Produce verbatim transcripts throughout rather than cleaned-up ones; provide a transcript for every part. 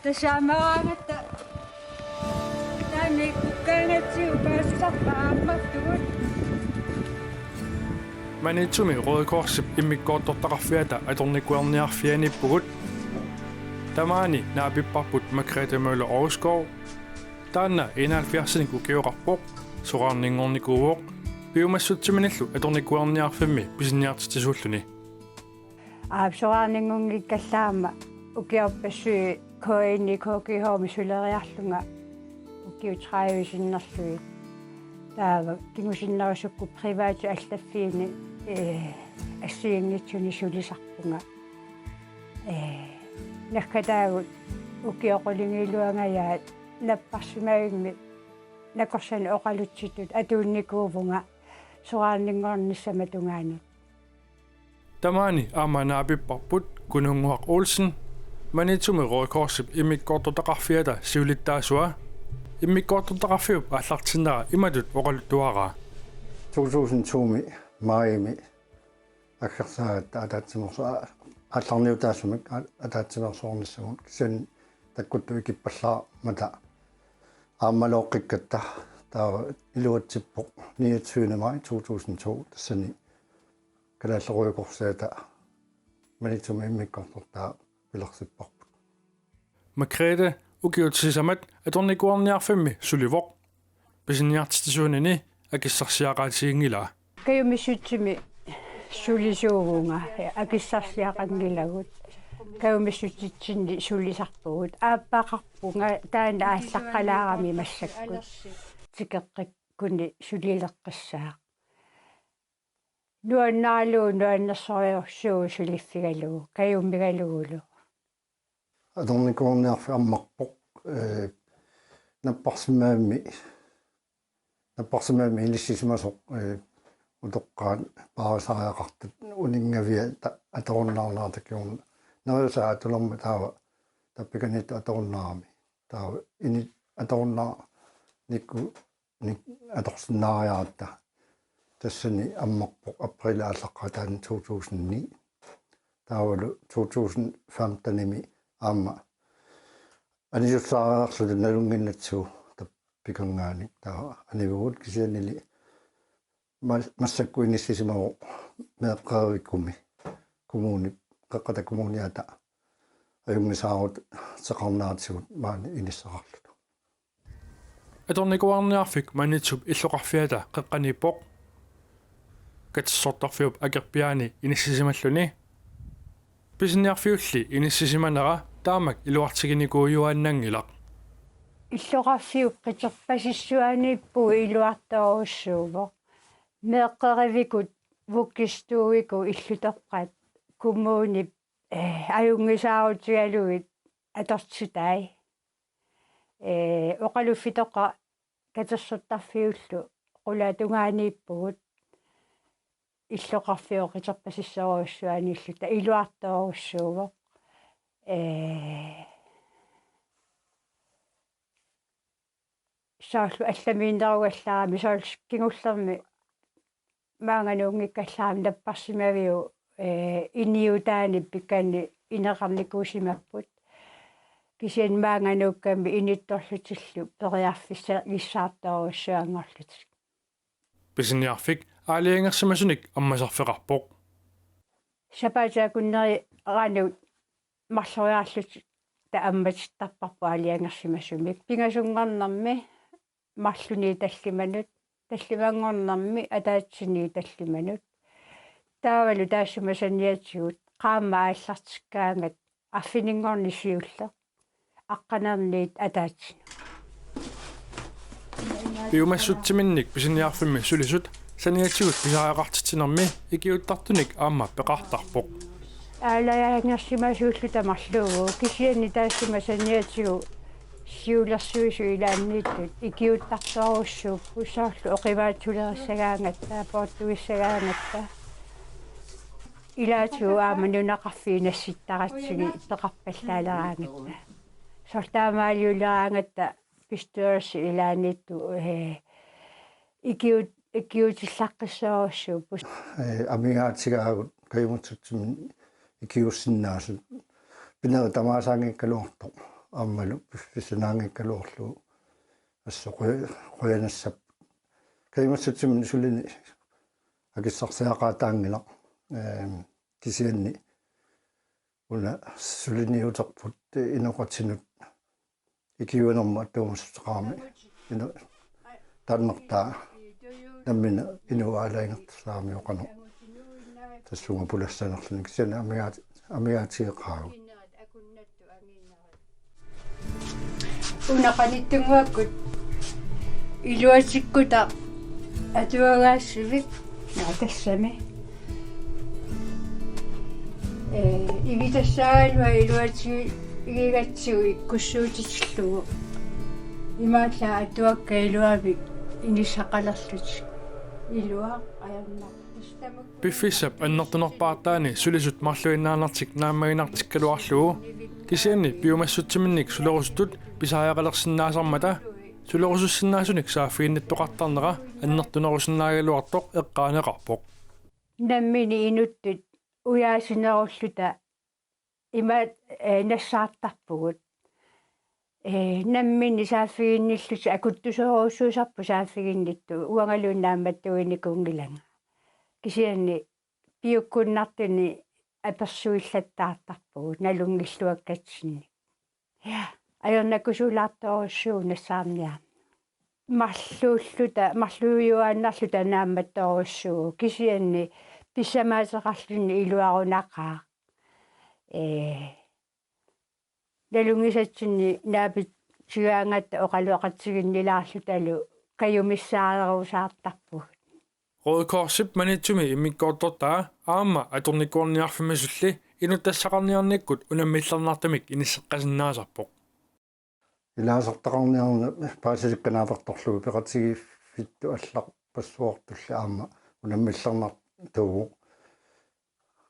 Tassaammaraangatta taanna ikkukkagatsigu paasisarpaa aammartugut. Maniitsumi Røde Korsip immikkoortortaqarfiata atornikuuarniarfianiippugut. Tamaani naapipparput Margrethe Møller Overskov. Taanna enoghalvfjerdsinik ukioqarpoq, soraarninngornikuuvoq, piumassutsiminillu atornikuuarniarfimmi pisiniartitsisuulluni. Aap, soraarninngunngikkallarama ukiorpassuit K N I K G H-mi suleriarlunga ukiut tredive sinnerlugit. Taava kingusinnerusukkut privatit allaffiini, ee, assigiinngitsuni sulisarpunga. Ee, nakkataagut ukioq qulingiluangajaat napparsimavimmi nakorsanik oqalutsitut atuinnikuuvunga soraarninngornissama tungaanut. Tamaani aamma naapipparput Kununnguaq Olsen, Maniitsumi Røde Korsip immikkoortortaqarfiata siulittaasua. Immikkoortortaqarfiup aallartinnera imatut oqaluttuaraa. To tusind to-mi maajimi aggersagatta ataatsimeersu-, aallarniutaasumik a-, ataatsimeersuarnissamut, kisianni takkuttut ikippallaarmata aammalooqqikkatta, taava iluatsippoq niogtyvende maj to tusind to, tassani Kalaallit Røde Korsiata Maniitsumi immikkoortortaa pilersipparput. Margrethe ukiut sisamat atornikuuarniarfimmi sulivoq. Pisiniartitsisuunini akissarsiaqaatiginngilaa. Kajumissutsimi sulisuuvunga, akissarsiaqanngilagut. Kajumissutsitsinni sulisarpugut. Aappaqarpunga taanna aallaqqalaarami massakkut. Tikeqqikkunni sulileqqissaaq. Nuannaralugu nuannersorujussuuvoq suliffigalugu, kajumigalugulu. Atornikuuarniarfik ammarpoq, ee, napparsimavimmi, napparsimavimmi inissisimasoq, ee, utoqqaat paarisariaqartut uninngaviat ta-, atorunnaarnerata kingorna. Neriusaat atulermat taava tappikaniittoq atorunnaarami. Taava ini-, atorunnaarnikku nik-, atorsinnaariaratta. Tassani ammarpoq aprilip aallaqqaataani to tusind ni. Taavalu to tusind femten-imi aamma anisussaareerluta nalunnginnatsigu tappikangaanik taava anivugut, kisiannili ma-, massakkut inissisimavoq Meeqqerivikkumi kommuni, Qeqqata Kommuniata ajunngisaaruteqarneratigut maani inissaqarluta. Atornikuuarniarfik Maniitsup illoqarfiata qeqqaniippoq. Katersortarfiup akerpiaani inissisimalluni. Pisiniarfiulli inissisimanera taamak iluartiginikuujuaannanngilaq. Illoqarfiup qiterpasissuaniippugut iluartorujussuuvoq. Meeqqerivikkut vuggestuekkut illutoqqat kommunip, ee, ajunngisaarutigalugit atortitai. Ee, oqaluffitoqqa katersortarfiullu qulaatungaaniippugut, illoqarfiup qiterpasissorujussuaniilluta iluartorujussuuvoq. Ee, soorlu allamiinnerugallarami, soorlu kingullermi maanngaanniit unngikkallarami napparsimaviuk, ee, iniutaanni pikani ineqarnikuusimapput. Kisianni maanngaanniit ukkami inittorlutillu periarfissagissaartorujussuanngorlutik. Pisiniarfik aalajangersimasunik ammasarfeqarpoq. Sapaatip akunneri qanoq marloriarlutik taammatittarparput aalajangersimasumik. Pingasunngornermi marlunii tallimanut, tallimanngornermi ataatsini tallimanut. Taavalu taassuma saniatigut qaammat aallartikkaangat arfininngorneq siulleq aqqanerniit ataatsinut. Piumassutsiminnik pisiniarfimmi sulisut saniatigut pisariaqartitsinermi ikiuuttartunik aamma peqartarpoq. Aalajangersimasuulluta marluuvugut, kisianni taassuma saniatigut siulersuisut ilaanniittut ikiuuttartorujussuupput, soorlu oqimaatsulerissagaangatta, poortuissagaangatta. Ilaatigut aamma nunaqarfiit nassittaratsigit peqarpallaaleraangatta. Soorlu taamaaliuleraangatta bestyrelsi ilaanniittut, ee, ikiut-, ikiutillaqqissorujussuupput. Ee, amigaatigaagut kajumissutsiminni ikiuussinnaasut. Pinerit tamaasaanngikkaluartoq. aammalu piffissap naanngikkaluarlugu assut quja-, qujanassappat. Kajumissutsiminnik sulini akissarsiaqaataanngilaq, ehm, kisianni una suliniuterput inoqatinut ikiuinermut attuumassuteqarami. Ino-, taannartaa nammineq inuup aalajangertussaamioqanut tassunga pulassanerluni kisianni amigaat-, amigaatigeqaagut. Una qanittunnguakkut iluatsikkutaq atuagaassavik, naa, tassami. Ee, igitassaagaluaq iluatsigigatsigu ikkussuutitillugu. Imaallaat atuakkat iluamik inissaqalerlutik. Iluaq ajornaq. Piffissap annertunerpaartaani sulisut marluinnaanartik naammaginartikkaluarlugu, kisianni piumassutsiminnik sulerusuttut pisariaqalersinnaasarmata sulerusussinnaasunik saaffiginnittoqartarnera annertunerusinnaagaluartoq eqqaaneqarpoq. Nammineq inuttut ujaasinerulluta ima, eh, nassaartarpugut. Eh, nammineq saaffiginnillutik akuttusoorujussuusarput saaffiginnittut, uangaluunniit naammattuinikuunngilanga. Kisianni piukkunnartunik apersuillattaartarpugut nalunngilluakkatsinnik. Ja, ajornakusoorlaartorujussuuvoq nassaarniarneq. Marluulluta, marluujuaannarluta naammattorujussuuvoq, kisianni pissamaateqarluni iluarunaqaaq. Ee, nalunngisatsinnik naapitsugaangatta oqaloqatiginnilaarlutalu kajumissaarerusaartarpugut. Røde Korsip Maniitsumi immikkoortortaa aamma atornikuuarniarfimmisulli inuttassaqarniarnikkut unammillernartumik inisseqqasinnaasarpoq. Ilaasortaqarniarneq paasilikka naapertorlugu peqatigiiffittut allarpassuartulli aamma unammillernartuuvoq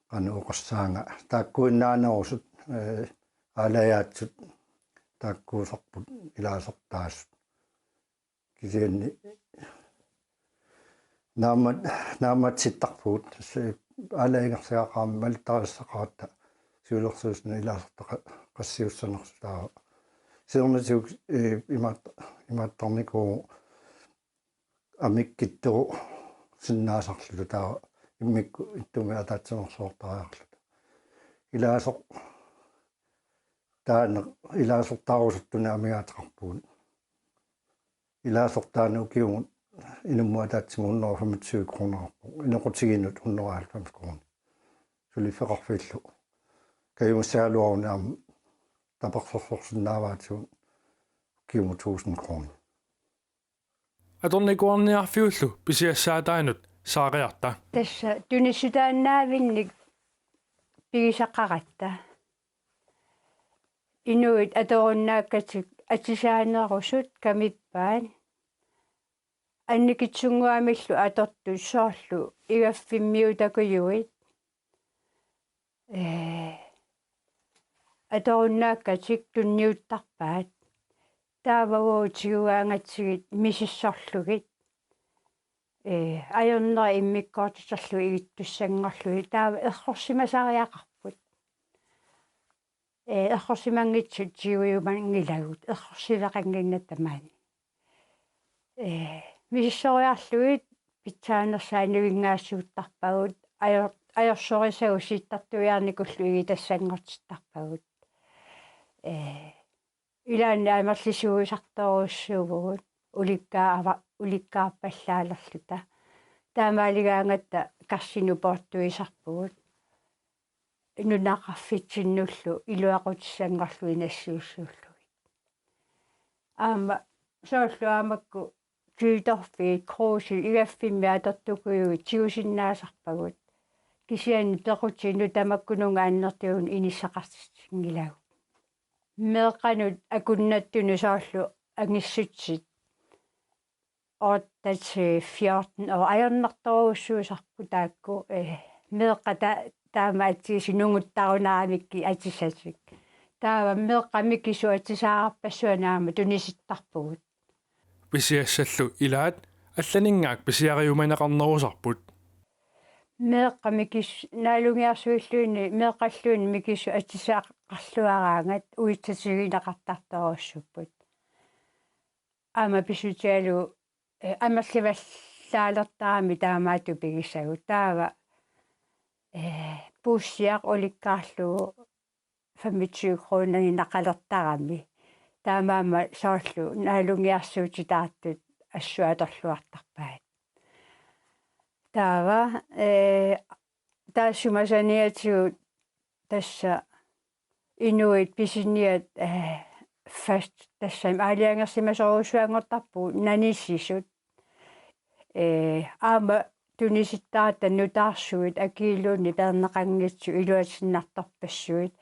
qanoq oqassaanga. Taakkuinnaanerusut, eh, aalajaatsut taakkuusarput ilaasortaasut. Kisianni naammat-, naammatsittarpugut, tassa aalajangersagaqarami malittarisassaqaratta siulersuisuni ilaasortaqassiussanersoq taava. Siornatigut, eh, imaat-, imaattarnikuuvoq amikkittuusinnaasarluta taava immikkut ittumik ataatsimeersuartariarluta. Ilaasoq taaneq ilaasortaarusuttunik amigaateqarpugut. Ilaasortaaneq ukiumut inummut ataatsimut hundrede femogtyve kroneqarpoq. Inoqutiginut hundrede og halvfems kroner. Suliffeqarfiillu. Kajumissagaluaruni aamma tapersersorsinnaavaatigut ukiumut tusind kroner. Atornikuuarniarfiullu pisiassaataanut saariarta. Tassa tunissutaannaavinnik pigisaqaratta. Inuit atorunnaakkatik atisaanerusut kamippaat. Annikitsunnguamillu atortut soorlu igaffimmiutakujuit. Ee, atorunnaakkatik tunniuttarpaat. Taava uagut tigugaangatsigit misissorlugit. Ee, ajornerit immikkoortiterlugit igittussanngorlugit. Taava errorsimasariaqarput. Ee, errorsimanngitsut tigujumanngilaagut, errorsiveqannginnatta maani. Ee, misissoriarlugit pitsaanersaat nivinngaassuuttarpagut, ajor-, ajorsorisagut sittartuiarnikullu igitassanngortittarpagut. Ee, ilaanni amerlisuisartorujussuuvugut, ulikkaa-, ava-, ulikkaarpallaalerluta. Taamaaligaangatta karsinut poortuisarpugut. Nunaqarfitsinnullu iluaqutissanngorlugit nassiussuullugit. Aamma soorlu aamma makku tygdorfiit, krussit igaffimmi atortukujuit tigusinnaasarpagut. Kisianni pequtinnut tamakkununnga annertuunut inissaqartitsinngilagut. Meeqqanut akunnattunut soorlu angissutsit otte til fjorten år ajornartorujussuusarput taakku, eh, meeqqat ta-, taama atsigisut nunguttarunaramikkit atisatik. Taava meeqqat mikisut atisaararpassuarnik aamma tunisittarpugut. Pisiassallu ilaat allaninngaaq pisiariumaneqarnerusarput. meeqqat mikis-, naalungiarsuilluunniit meeqqalluunniit mikisut atisaqarluaraangat uitsatigineqartartorujussuupput. Aamma pissutigalugu, eh, amerlivallaalertarami taamaattut pigisagut. Taava, eh, puussiaq ulikkaarlugu femogtyve kroner inaqalertarami. Taamaammat soorlu naalungiarsuutitaartut assut atorluartarpaat. Taava, eh, taassuma saniatigut tassa inuit pisiniat, eh, fast tassami aalajangersimasorujussuanngortarpugut nanisisut. Eh, aamma tunisittaratta nutaarsuit akiiluunniit peerneqanngitsut iluatinnartorpassuit.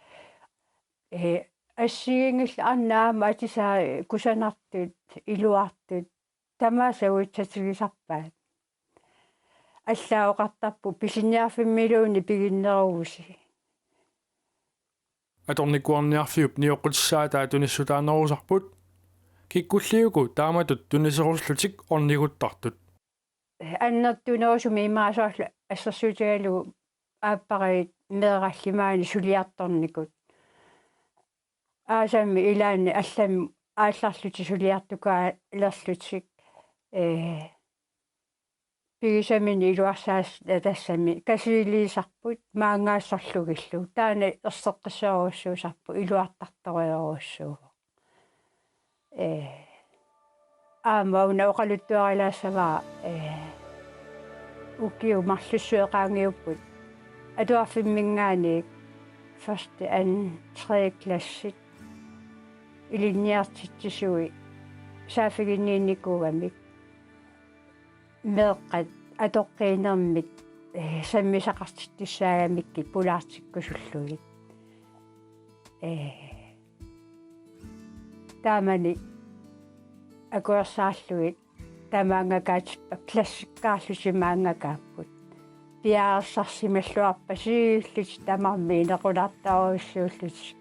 Eh, assigiinngillat arnat aamma atisaat kusanartut, iluartut, tamaasa uitsatigisarpaat. Allaat oqartarput pisiniarfimmiluunniit piginneruvusi. Atornikuuarniarfiup nioqqutissaataa tunissutaanerusarput. Kikkulli uku taamatut tuniseruslutik orniguttartut. Annertunerusumik imaasoorlu assersuutigalugu aappariit meerallit maani suliartornikut. Aasammi ilaanni allammi aallarlutik suliartukaalerlutik, eh, pigisaminnik iluarsaas-, tassami kasiliisarput maangaassorlugillu. Taanna erseqqissorujussuusarpoq, iluartartorujorujussuuvoq. Eh, aamma una oqaluttuarilaassavara, eh, ukiut marlussuit qaangiupput atuarfimminngaanniit første, anden, tredje klassit ilinniartitsisui saaffiginninnikuugamik meeqqat atoqqiinermik, eh, sammisaqartitsissaagamikkit pulaartikkusullugit. Eh, taamani akuersaarlugit tamaangakaatippa klassikkaarlutik maangakaapput. Piareersarsimalluarpasiillutik tamarmik inequnartorujussuullutik.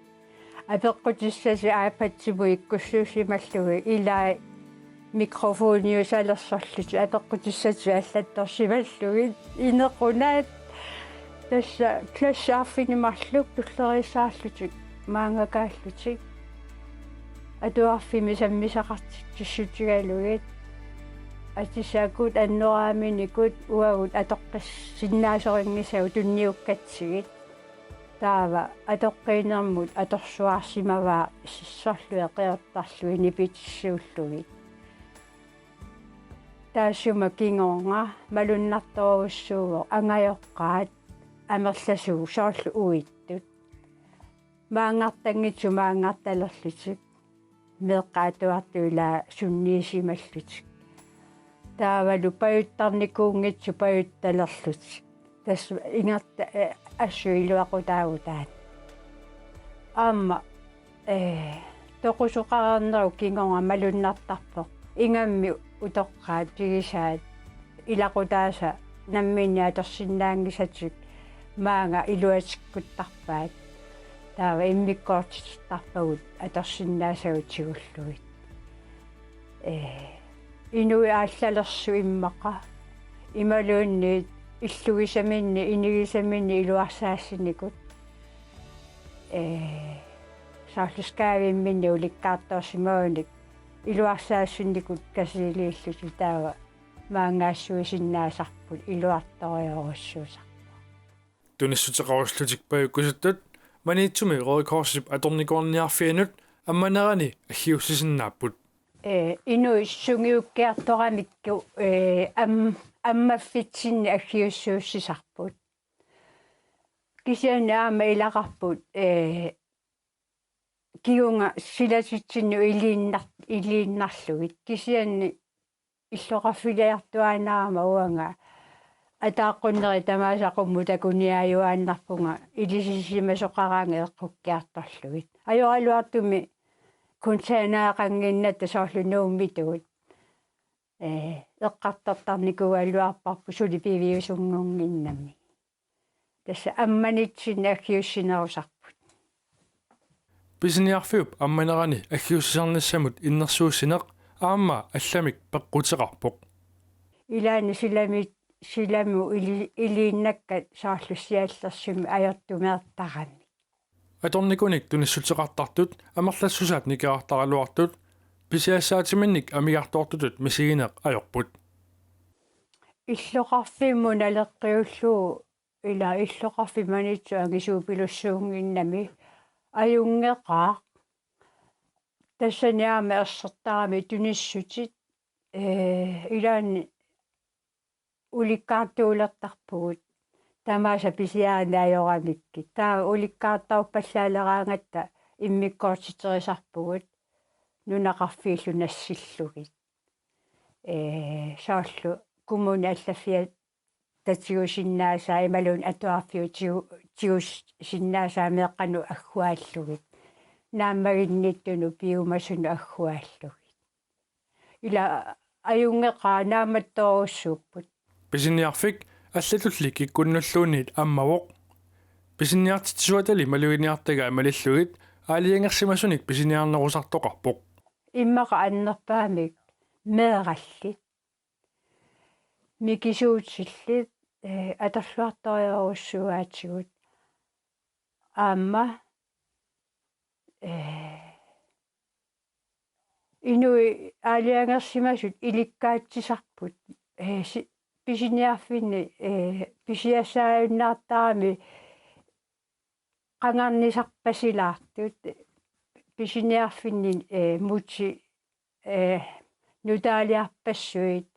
Apeqqutissatik iPadimut ikkussuussimallugit, ilai mikrofoniusalersorlutik apeqqutissatik allattorsimallugit inequnaat. Tassa klassi arfineq-marluk tulleriissaarlutik maangakaallutik atuarfimmi sammisaqartitsissutigalugit, atisakut, annoraaminikut uagut atoqqissinnaasorinngitsagut tunniukkatsigit. Taava atoqqiinermut atorsuaarsimavaa sissorlugit qiortarlugit nipitissuullugit. Taassuma kingorna malunnartorujussuuvoq, angajoqqaat amerlasuut soorlu uittut. Maanngartanngitsut maanngartalerlutik. Meeqqat atuartut ilaa sunniisimallutik. Taavalu pajuttarnikuunngitsut pajuttalerlutik. Tassa ingerta-, eh, assut iluaqutaavoq taanna. Aamma, eh, toqusoqareernerup kingorna malunnartarpoq. Ingammik utoqqaat pigisaat ilaqutaasa namminneq atorsinnaanngisatik maanga iluatikkuttarpaat. Taava immikkoortitittarpagut atorsinnaasagut tigullugit. Eh, inuit aallalersut immaqa imaluunniit illugisaminnik, inigisaminnik iluarsaassinikut. Eh, soorlu Skavimminnik ulikkaartorsimagunik iluarsaassinikut kasiliillutik, taava maangaassuisinnaasarput iluartorujorujussuusarpoq. Tunissuteqaruslutik pajukkusuttut Maniitsumi Røde Korsip atornikuuarniarfianut ammanerani aggiussisinnaapput. Eh, inuit sungiukkiartoramikkit, eh, am-, ammaffitsinni aggiussuussisarput. Kisianni aamma ilaqarput, eh, kingorna silatitsinnut iliinnar-, iliinnarlugit. Kisianni illoqarfiliartuaannarama uanga ataaqqunnerit tamaasa qummut takuniaajuaannarpunga ilisisimasoqaraangat eqqukkiartorlugit. Ajoraluartumik containereqannginnatta soorlu Nuummitut. Eh, eqqartortarnikuugaluarparput suli piviusunngunnginnami. Tassa ammanitsinni aggiussinerusarput. Pisiniarfiup ammanerani aggiussisarnissamut innersuussineq aamma allamik peqquteqarpoq. Ilaanni silami-, silamut ili-, iliinnakkat soorlu siallersumik ajortumeertaramik. Atornikunik tunissuteqartartut amerlassusaat nikerartaraluartut pisiassaatiminnik amigartoortutut misigineq ajorput. Illoqarfimmut naleqqiullugu ila illoqarfik Maniitsoq angisuupilussuunnginnami ajunngeqaaq. Tassani aamma ersertarami tunissutit, ee, ilaanni ulikkaartuulertarpugut tamaasa pisiarineq ajoramikkit. Taava ulikkaartorpallaaleraangatta immikkoortiterisarpugut nunaqarfiillu nassillugit. Ee, soorlu kommuni allaffiata tigusinnaasaa imaluunniit atuarfiup tigu-, tigusinnaasaa meeqqanut agguaallugit. Naammaginnittunut piumasunut agguaallugit. Ila ajunngeqaaq naammattoorujussuupput. Pisiniarfik allatulli kikkunnulluunniit ammavoq. Pisiniartitsisuatali maluginiartagai malillugit aalajangersimasunik pisiniarnerusartoqarpoq. Immaqa annerpaamik meerallit. Mikisuutillit, ee, atorluartorujorujussuugaatigut. Aamma, ee, inuit aalajangersimasut ilikkaatsisarput. Ee, si-, pisiniarfinni, ee, pisiassaajunnaartarami qangarnisarpasilaartut pisiniarfinni, ee, muti, ee, nutaaliarpassuit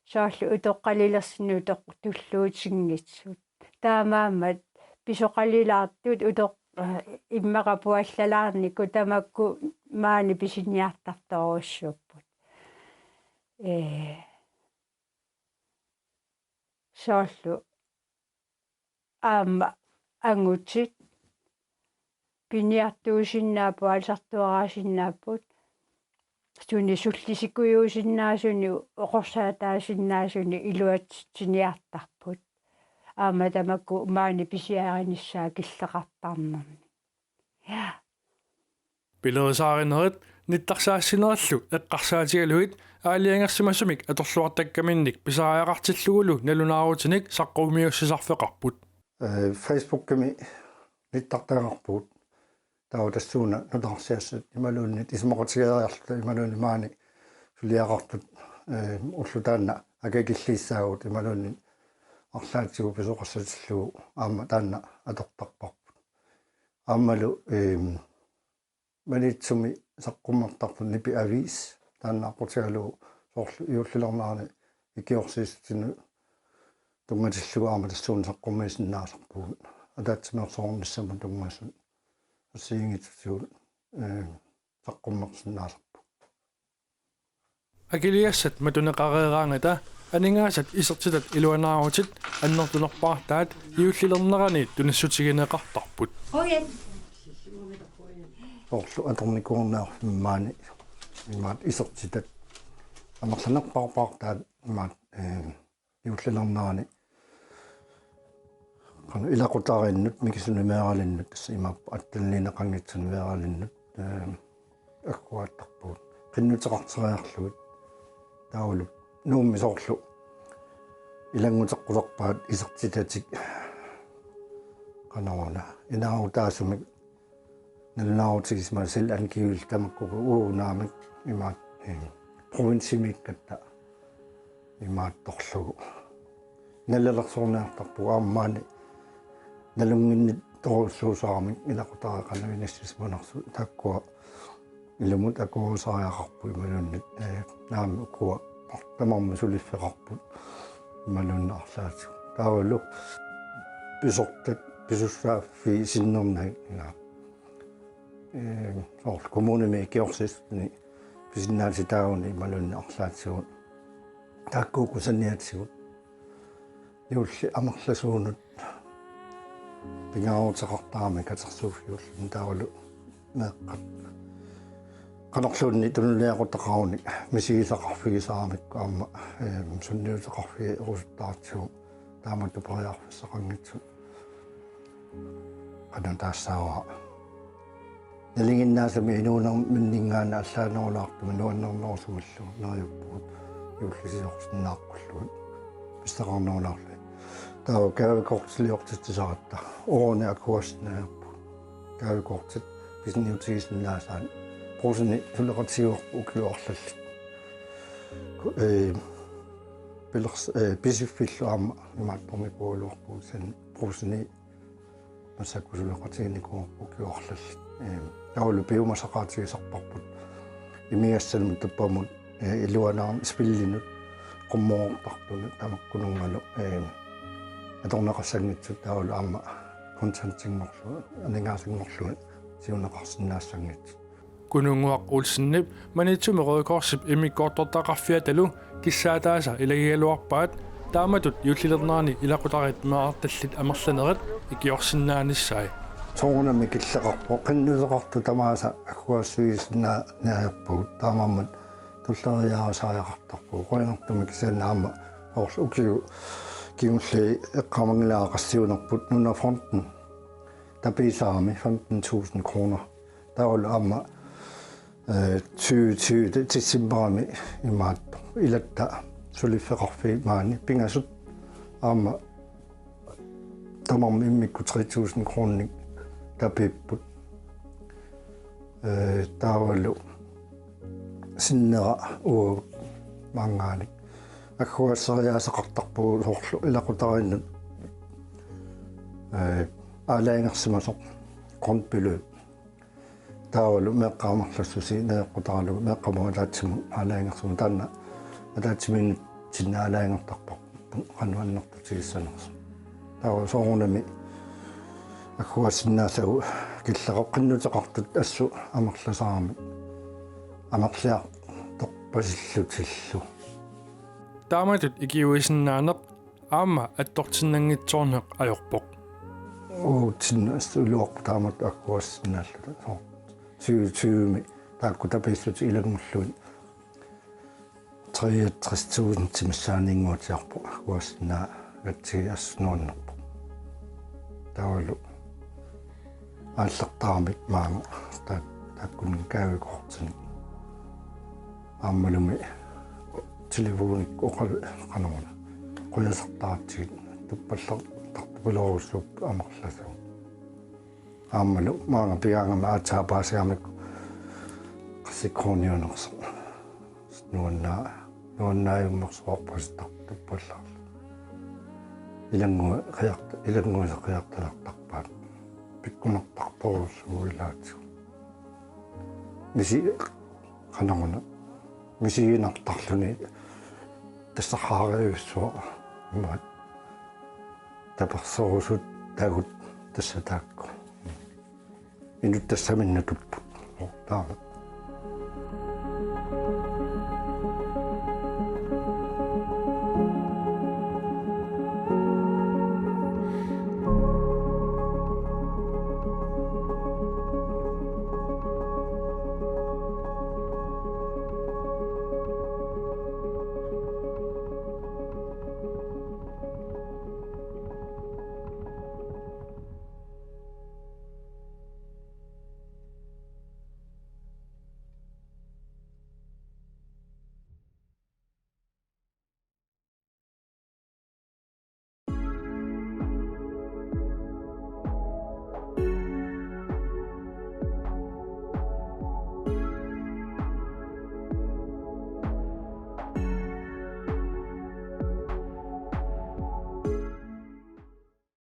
soorlu utoqqalilersinnut utoq-, tulluutinngitsut. Taamaammat pisoqalilaartut utoq-, ee, immaqa puallalaarnikkut tamakku maani pisiniartartorujussuupput. Ee, soorlu aamma angutit piniartuusinnaapput, aalisartuaraasinnaapput, suni sullisikujuusinnaasuni, oqorsaataasinnaasuni iluatsitsiniartarput. Aamma tamakku maani pisiarinissaat killeqartarnermi. Ja. Pilerisaarinerit nittarsaassinerillu eqqarsaatigalugit aalajangersimasumik atorluartakkaminnik pisariaqartillugulu nalunaarutinik saqqummiussisarfeqarput. Ee, Facebookimi nittartagarput. Taava tassuuna nutaarsiassat imaluunniit isumaqatigeeriarluta imaluunniit maani suliaqartut, ee, ulloq taanna akikilliissaagut imaluunniit arlaatigut pisoqassatillugu aamma taanna atortarparput. Aammalu, eem, Maniitsumi saqqummertarpoq Nipi Aviisi, taanna aqqutigalugu soorlu juullilernerani ikiorsiissutinut tunngatillugu aamma tassuuna saqqummiisinnaasarpugut. Ataatsimeersuarnissamut tunngasut assigiinngitsutigut, eem, saqqummersinnaasarpugut. Akiligassat matuneqareeraangata aningaasat isertitat iluanaarutit annertunerpaartaat juullilernerani tunissutigineqartarput. Soorlu atornikuunermi maani imaat isertitat amerlanerpaarpaartaat imaat, eem, juullilernerani qanoq ilaqutariinnut, mikisunik meeralinnut, tassa imaappoq attenliineqanngitsunik meeralinnut, eem, agguaattarpugut. Qinnuteqarteriarlugit. Taavalu Nuummi soorlu ilannguteqqulerpaat isertitatik. Qanoruna. Inaarutaasumik nalunaarutigisimasaat selvangivelser tamakkuupput, uagut naamik imaat, eem, provinsimiikkatta imaattorlugu nalilersorniartarpugut. Aamma maani nalunnginnittorujussuusaaramik ilaqutariit qanoq inissisimanersut taakkua ilumut akuerisariaqarput imaluunniit, ee, naamik ukua tamarmik suliffeqarput imaluunniit arlaatigut. Taavalu pisortat pisussaaffii sinnernagit, ila, ee, soorlu kommunimi ikiorsiissutini pisinnaatitaaguni imaluunniit arlaatigut. Taakku uku saniatigut. Juulli amerlasuunut pingaaruteqartarami katersuuffiulluni taavalu meeqqat qanorluunniit tunuliaqutaqarunik misigisaqarfigisaaramikku aamma, eem, sunniuteqarfigerusuttaratsigu taamatut periarfissaqanngitsut. Qanoq taassaavara. Nalinginnaasumik inuunerminninngaanniit allaanerulaartumik nuannernerusumillu neriuppugut juullisiorsinnaaqqullugu. pissaqarnerulaarlugit. Taava gavekortiliortitsisaratta uani akuasinnaajappu. Gavekortit pisiniutigisinnaasaat Brugsenip suleqatigaarput ukiut arlallit. Ku-, ee, pilers-, ee, Pisiffillu aamma imaattornikuugaluarpugut, kisianni Brugsenip massakkut suleqatiginikuugaluarpugut ukiut arlallit. Ee, taavalu piumasaqaatigisarparput imigassanut tappamut, ee, iluanaarnut spillinut, qummoortartunut tamakkununngalu, ee, atorneqassanngitsut taavalu aamma kontantinngorlugit, aningaasanngorlugit siuneqarsinnaassanngitsut. Kununnguaq Olsenip Maniitsumi Røde Korsip immikkoortortaqarfiatalu kissaataasa ilagigaluarpaat taamatut juullilernerani ilaqutariit meerartallit amerlanerit ikiorsinnaanissaat. Soorunami killeqarpoq, qinnuteqartut tamaasa agguaassivigisinnaaniarpugut, taamaammat tulleriiaarisariaqartarpugut. Qujanartumik kisianni aamma soorlu ukiut kingulliit eqqaamanngilara qassiunerput, Nunafonden tapiisarami femten tusind kroner. Taavalu aamma, ee, tyve tyve decembarimi imaattoq ilatta suliffeqarfiit maani pingasut aamma tamarmik immikkut tre tusind kronenik tapiipput. Ee, taavalu sinnera uagut maanngaanniit agguaasseriaaseqartarpugut soorlu ilaqutariinnut, ee, aalajangersimasoq grundbeløb. Taavalu meeqqat amerlassuseq najoqqutaralugu meeqqamut ataatsimut aalajangersimasoq, taanna ataatsimiinnitsinni aalajangertarparput qanoq annertutigissanersoq. Taava soorunami agguaassinnaassagut killeqarpoq, qinnuteqartut assut amerlasaramik amerliartorpasillutillu. Taamatut ikiuisinnaaneq aamma attortinnanngitsoorneq ajorpoq. Uatsinnut assut iluarpoq taamatut agguaassinnaalluta. Soorlu tyve tyvemi taakku tapiissutit ilanngullugit treogtres tusind missaaniinnguatiarpoq, agguaassinnaagatsigit assut nuannerpoq. Taavalu aallartaramik maanga taa-, taakkununnga gavekortinik aammalumi telefonikkut oqalu-, qanoruna, qujasartaratsigit tuppallartartupiloorussuupput amerlasuut. Aammalu maanga pigaangama aatsaat paasigamikku qassit koruuniunersoq. Nuannaa-, nuannaajummersuarpasitaq tuppallaarlu. Ilanngu-, qiart-, ilannguisa qiartalertarpaat. Pikkunartartorujussuuvoq ilaatigut. Misi-, qanoruna, misiginartarluni tassaqarajussuaq imaat. Tapersersuutagut tassa taakku. Inuk tassami natupput. Taava.